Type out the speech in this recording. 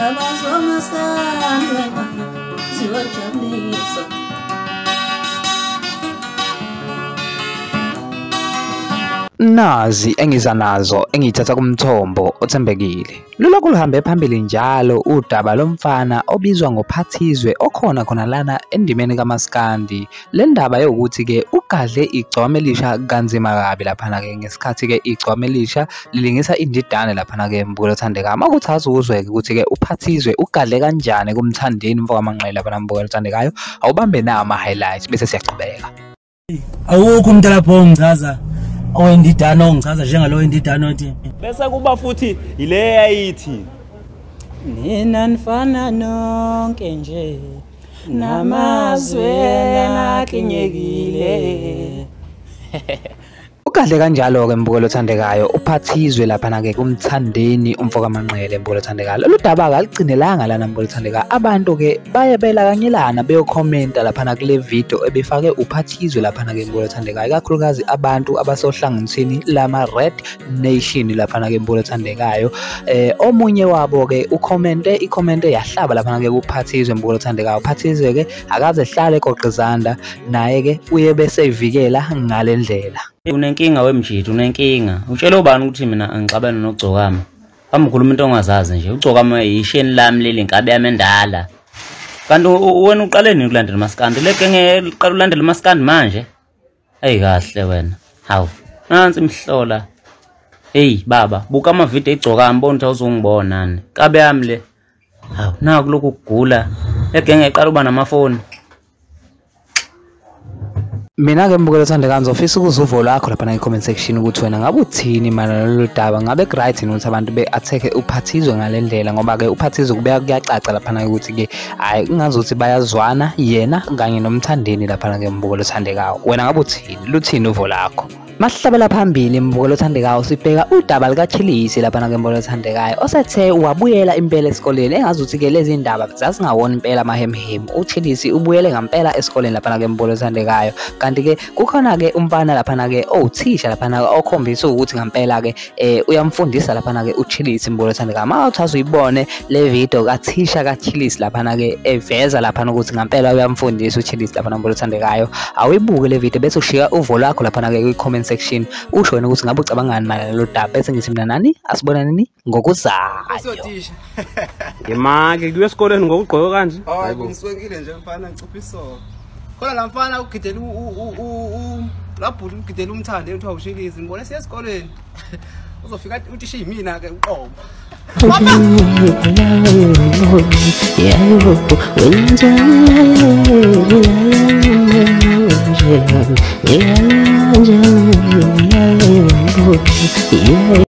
Indaba zomaskandi ziyajabulisa. Nazi engiza nazo engiyithatha kumthombo othembekile. Lulokhu luhambe phambili njalo udaba lomfana obizwa ngoPhathizwe okhona khona lana endimeni kaMaskandi. Le ndaba yokuthi-ke ugadle igcwama elisha kanzima kabi laphana-ke ngesikhathi-ke igcwama elisha lilingisa indidane laphana-ke mbukelo othandekayo. Uma kuthi azuzwe-ke ukuthi-ke uPhathizwe ugadle kanjani kuMthandeni mfo kaManqele laphana mbukelo othandekayo, awubambe nawo ama-highlights bese siyaqhubeka. Awukho umuntu lapho ongichaza owendidane ongichaza njengalo wendidane othi bese kuba futhi ile yayithi nina nifana nonke nje namazwe naklinyekile. Ugadle kanjalo-ke mbukelo othandekayo uPhathizwe laphana-ke kuMthandeni umfo kaManqele mbukelo othandekayo. Lolu daba-ke aligcinelanga lana mbukelo othandekayo, abantu-ke baye belakanyelana beyokhomenta laphana kule video ebefake uPhathizwe laphana-ke mbukelo othandekayo, ikakhulukazi abantu abasohlangothini lama-Red Nation laphana-ke mbukelo othandekayo. Omunye wabo-ke ukhomente ikhomente yahlaba laphana-ke kuPhathizwe mbukelo othandekayo. UPhathizwe-ke akaze ehlale egoqizanda naye-ke uye bese evikela ngale ndlela. Unenkinga wemjidi, unenkinga. Utshela ubani ukuthi mina angixabene noGcokama? Hamba ukhuluma into ongazazi nje. UGcokama yisheni lami leli, inkabi yami endala. Kanti wena uqale nini ukulandela uMaskandi? Le genge uqala ulandela uMaskandi manje? Eyi kahle wena. Hawu, nansi imihlola. Hey baba, buka amavidiyo eGcokama bona ukuthi awuzongibona nani. Inkabi yami le. Hawu, naku lokhu kugula. Le genge iqala uba namafoni. Mina-ke mbukelo othandekayo ngizofisa ukuzwa uvo lwakho laphana kwi-comment section ukuthi wena ngabe uthini mayelana nalolu daba. Ngabe ku-right yini ukuthi abantu be-attack-e uPhathizwe ngale ndlela, ngoba-ke uPhathizwe kubeka kuyacaca laphana ukuthi-ke hhayi kungazuthi bayazwana yena kanye noMthandeni laphana-ke mbukelo othandekayo. Wena ngabe uthini? Luthini uvo lakho? Masihlabela phambili mbukelo othandekayo, sibheka udaba likaChilisi laphana-ke mbukelo othandekayo osethe wabuyela impela esikoleni. Engazuthi-ke lezi ndaba zazingawona impela amahemhemu. UChilisi ubuyele ngampela esikoleni laphana-ke mbukelo othandekayo. Kanti-ke kukhona-ke umfana laphana-ke owuthisha laphana-ke okhombisa ukuthi ngampela-ke uyamfundisa laphana-ke uChilisi mbukelo othandekayo. Uma uthi azuyibone le video kathisha kaChilisi laphana-ke eveza laphana ukuthi ngampela uyamfundisa uChilisi laphana mbukelo othandekayo, awuyibuke le video bese ushiya uvo lwakho laphana-ke kwi-comment section, usho wena ukuthi ngabe ucabangani mayelana nalolu daba. Bese ngithi mina nani asibonaneni ngokuzayo. Ngimake kuya esikoleni ngokugqoka kanje. Hayi ngiswekile nje mfana, ngicupha isoka. Khona la mfana ugidela labhulu ugidela uMthandeni kuthiwa uShilisi, ngibone siya esikoleni. Uzofika uthi shiyimina ke uqobo. Yeah.